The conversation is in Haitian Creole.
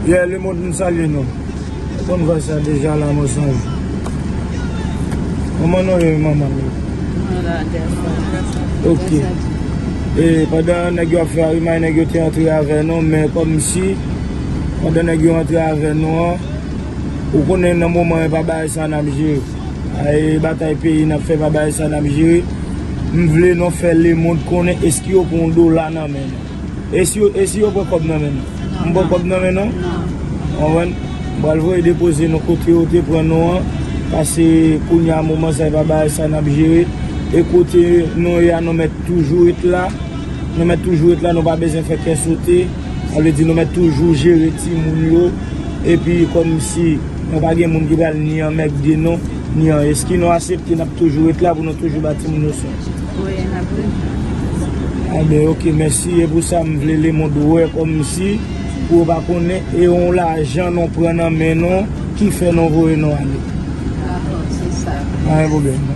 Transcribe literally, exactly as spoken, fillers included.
Yeah, lemonn, m salye nou. Konn vwa sa deja la, mwen sonje. Kòman nou ye, manman? Ok. E pandan nèg yo ap fè arimay, nèg yo te antre avè nou, men kòmsi pandan nèg yo antre avè nou an, ou konnen nan moman e pa bagay sa n ap jere. E batay peyi n ap fè, pa bagay sa n ap jere. M vle nou fè lemonn konnen eske yo pran yon dola nan men nou. E si yo, e si yo pran kòb nan men nou? M pran kòb nan men nou? Konprann? M pral voye depoze nou kote yo te pran nou an. Pase kounye a moman sa e pa bagay sa n ap jere. E kote nou ye a, nou mèt toujou ret la. Nou mèt toujou ret la, nou pa bezwen fè kè sote. Sa vle di nou mèt toujou jere timoun yo. Epi kòmsi nou pa gen moun ki pral ni anmègde nou, ni an. Eski nou aksepte n ap toujou ret la pou nou toujou ba timoun yo swen? Wi, n ap ret. Enben, ok, mèsi. E pou sa, m vle lemonn wè kòmsi, pou yo pa konnen, e yon lajan nou pran nan men nou, ki fè nou voye nou ale. Dakò, se sa. Pa gen pwoblèm.